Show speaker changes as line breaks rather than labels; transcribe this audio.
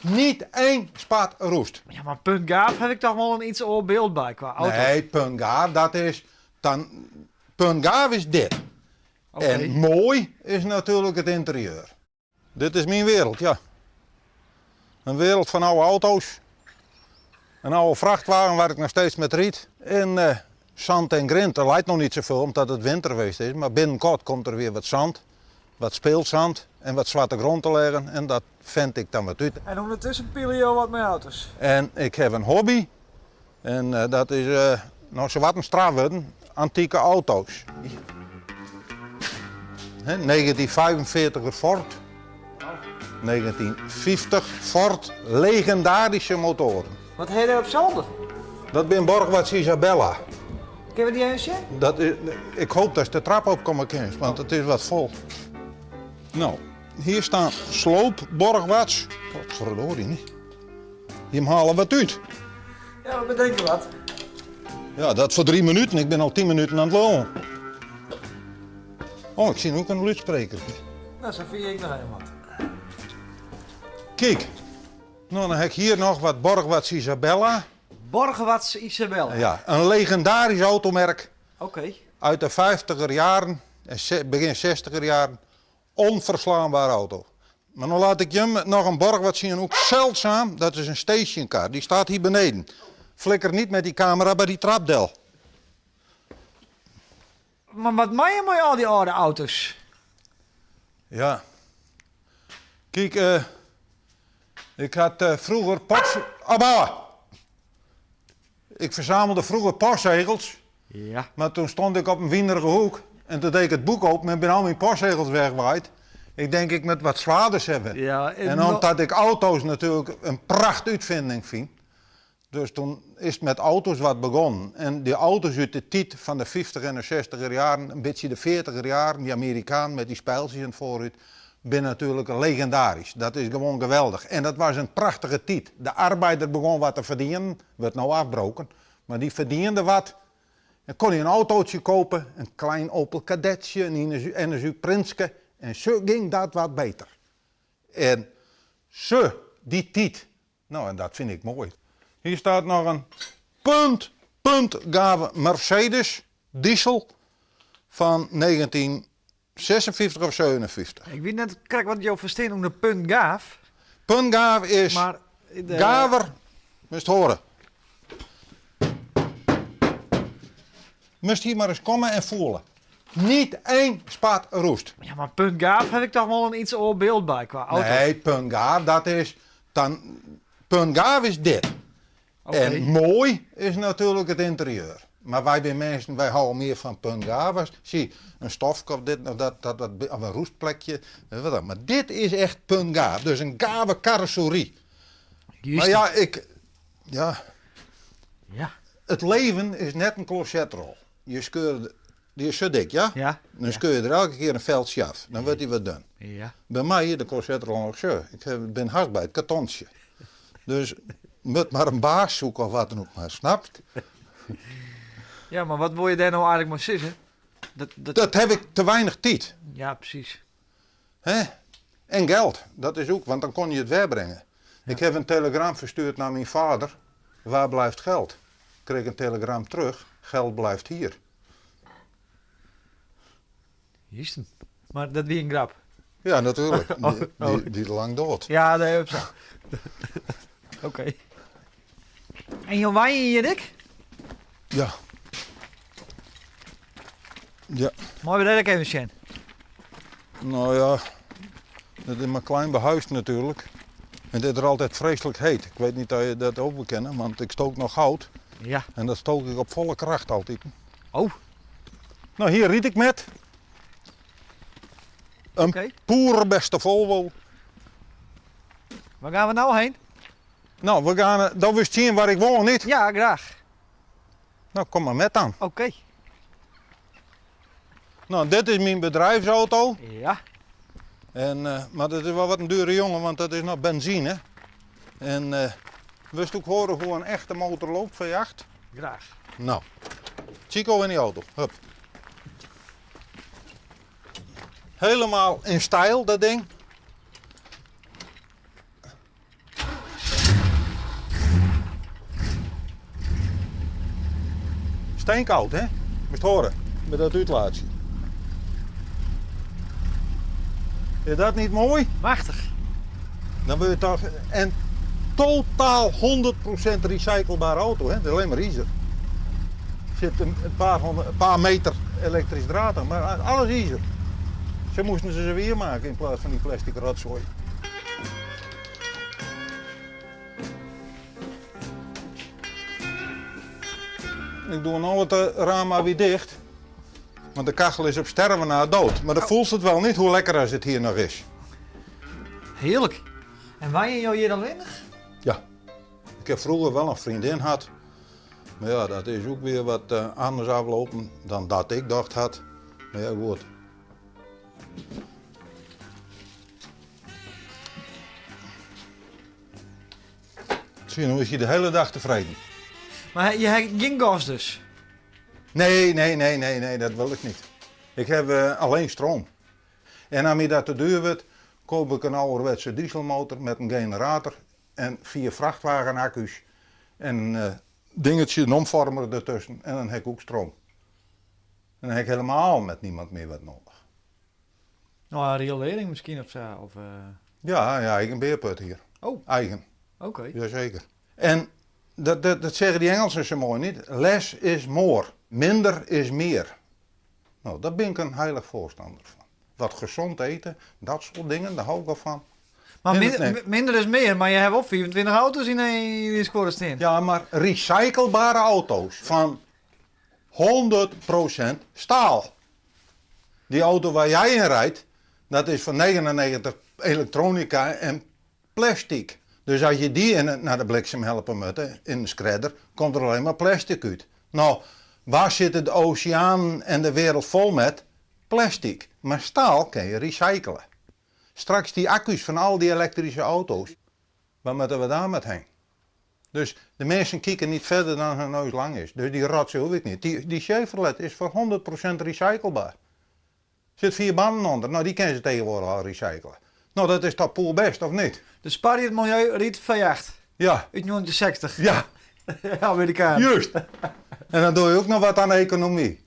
Niet één spat roest.
Ja, mar puntgaaf haw ik toch wol in iets oar byld by kwa auto's.
Nee, puntgaaf dat is dan puntgaaf is dit.
Oké.
En moai is natuerlik it ynterieur. Dit is myn wereld, ja. In wereld fan oude auto's. In oude frachtwagen waar ik noch steeds met ryd. En eh, zand en grind, der leit noch niet safolle omdat it winter west is. Mar binnenkort komt der wer wat zand, wat speelzand en wat zwarte grond te leggen. En dat vind ik dan wat út.
En ûndertusken pile jo wat mei auto's.
En ik haw in hobby en eh, dat is eh, no sawat in straf wurden, antike auto's. Hè, 1945 Ford, 1950 Ford, legendarische motoren.
Wat ha je dêr op solder?
Dat bin Borgwards Isabella.
Kinne we dy even sjen?
Dat is, ik hoop datst de trap opkomme kinst, want it is wat fol. No, hjir stean sloop Borgwards. Potverdorie, nee. Jim hale wat út.
Ja, we betinke wat.
Ja, dat foar 3 minuten. Ik bin al 10 minuten oan it lullen. Oh, ik zie ook in lûdspreker.
No, sa fyn ik noch even wat.
Kijk, no, dan ha ik hjir noch wat Borgwards Isabella.
Borgwards Isabella.
Ja, in legendarisch automerk
Oké.
uit de 50er jaren en begin 60er jaren. Onverslaanbare auto. Mar no lit ik jim noch in Borgward sjen, ek zeldzaam, dat is in stationcar. Dy stiet hjir beneden. Flikker niet met dy kamera by dy trap del.
Mar wat mei je mei al dy âlde auto's?
Ja. Kijk, eh, ik had eh, froeger post... Abba! Ik verzamelde froeger postzegels.
Ja.
Mar toen stond ik op in winerige hoek en toen deed ik it boek open en bin al myn postzegels wegwaaid. Ik denk, ik moat wat swaarders hawwe.
Ja, en
En omdat ik auto's natuerlik in prachtútfining fyn. Dus toen is it met auto's wat begonnen. En dy auto's út de tiid fan de 50 en de 60er jaren, in bytsje de 40er jaren, dy Amerikanen met dy spyltsjes yn it foarrút, binne natuerlik legendarysk. Dat is gewoan geweldich. En dat was in prachtige tiid. De arbeider begûn wat te ferdienen, wurdt no ôfbroken, mar dy ferdiende wat. En kon hy in autootsje kopen, in klein Opel Kadetje, in NSU Prinske. En sa gyng dat wat beter. En sa, dy tiid. No, en dat fyn ik moai. Hjir stiet noch in punt, punt gave Mercedes diesel fan 1956 of 57.
Ik wit net krekt wat jo ferstean ûnder punt gaaf.
Punt gaaf is
Mar de,
gaver, moatst hoare. Moatst hjir mar ris komme en fiele. Niet één spat roest.
Ja, mar punt gaaf haw ik toch wol in iets oar byld by kwa auto's.
Nee, punt gaaf, dat is dan punt gaaf is dit.
Oké.
En moai is natuerlik it ynterieur. Mar wy binne minsken, wy hâlde mear fan punt gaaf. Zie, in stofke of dit of dat, dat, dat, of in roestplekje. Wat dan. Mar dit is echt punt gaaf. Dus in gave carrosserie.
Juist.
Mar ja, ik, ja,
Ja.
it leven is net in klosetrol. Je skeure, dy is sa dik, ja?
Ja.
Dan skeur je der elke kear in feltsje ôf. Dan wurdt dy wat dun.
Ja.
By my is de klosetrol noch sa. Ik bin hast by it kartontsje. Dus moat mar in baas zoeken of wat dan ek mar, snapt?
Ja, mar wat wol je dêr no eigenlik mei sizze? Dat, dat,
Dat haw ik te weinich tiid.
Ja, presys.
Hè? En geld, dat is ek, want dan kon je it werbringe. Ik haw in telegram ferstjoerd nei myn vader, waar blijft geld? Kreeg in telegram terug, geld blijft hier.
Juist. Mar dat wie in grap.
Ja, natuerlik.
Oh,
Dy,
oh.
dy, dy is lang dood.
Ja, nee, op sa. Oké. En jo wenje hjir ek?
Ja. Ja.
Meie we dêr ek even sjen?
No ja, dat is mar klein behuisd natuerlik. En it is der altyd freeslik heet. Ik wit net oft je dat ek bekenne, want ik stook noch hout.
Ja.
En dat stook ik op folle kracht altyd.
Oh.
No, hjir ryd ik met. In
Oké.
poerbeste Volvo.
Wêr geane we no hinne?
No, we geane, do wolst sjen wêr't ik woan, niet?
Ja, graach.
No, kom mar met dan.
Oké.
No, dit is myn bedrijfsauto.
Ja.
En, eh, mar dat is wol wat in dure jonge, want dat is noch benzine. En eh wolst ek hoare hoe't in echte motor loopt, V8?
Graach.
No, Chico yn dy auto. Hup. Helemaal in stijl, dat ding. Steenkoud, hè? Moatst horen, met dat útlaatsje. Is dat niet mooi?
Machtich.
Dan wurd je toch... En totaal 100% recyclebare auto, hè? Dat is alleen maar izer. Er zit een paar, honderd, een paar meter elektrisch draad aan, maar alles izer. Ze moesten ze weer maken in plaats van die plastic rotzooi. Ik doe nou het raam maar weer dicht. Want de kachel is op sterven na dood. Maar dan voelt het wel niet hoe lekker als het hier nog is.
Heerlijk. En waar je hier allinnich?
Ja. Ik heb vroeger wel een vriendin gehad. Maar ja, dat is ook weer wat anders aflopen dan dat ik dacht had. Maar ja, goed. Zie je, nu is hij de hele dag tevreden.
Maar je hebt geen gas dus?
Nee, nee, nee, nee, nee, dat wil ik niet. Ik heb alleen stroom. En als mij dat te duur wordt, koop ik een ouderwetse dieselmotor met een generator en 4 vrachtwagenaccu's en een dingetje, een omvormer ertussen en dan heb ik ook stroom. En dan heb ik helemaal met niemand meer wat nodig.
Nou, een riolering misschien of zo? Of?
Ja, ja, ik een beerput hier.
Oh.
Eigen.
Oké.
Jazeker. En dat zeggen die Engelsen zo mooi niet. Less is more. Minder is meer. Nou, daar ben ik een heilig voorstander van. Wat gezond eten, dat soort dingen, daar hou ik wel van.
Maar
In het nee.
minder is meer, maar je hebt ook 24 auto's in die schoorsteen.
Ja, maar recyclebare auto's van 100% staal. Die auto waar jij in rijdt, dat is van 99 elektronica en plastic. Dus als je die naar de bliksem helpen moet, hè, in de shredder, komt er alleen maar plastic uit. Nou, waar zitten de oceaan en de wereld vol met? Plastic. Maar staal kan je recyclen. Straks die accu's van al die elektrische auto's, waar moeten we daar met heen? Dus de mensen kijken niet verder dan hun neus lang is. Dus die rotzooi hoef ik niet. Die Chevrolet is voor 100% recyclebaar. Er zit 4 banden onder. Nou, die kunnen ze tegenwoordig al recyclen. Nou, dat is toch poel best, of niet?
De spaar het milieu riet verjaagd.
Ja.
Uit 1960.
Ja.
Ja, Amerikaan.
Juist. En dan doe je ook nog wat aan de economie.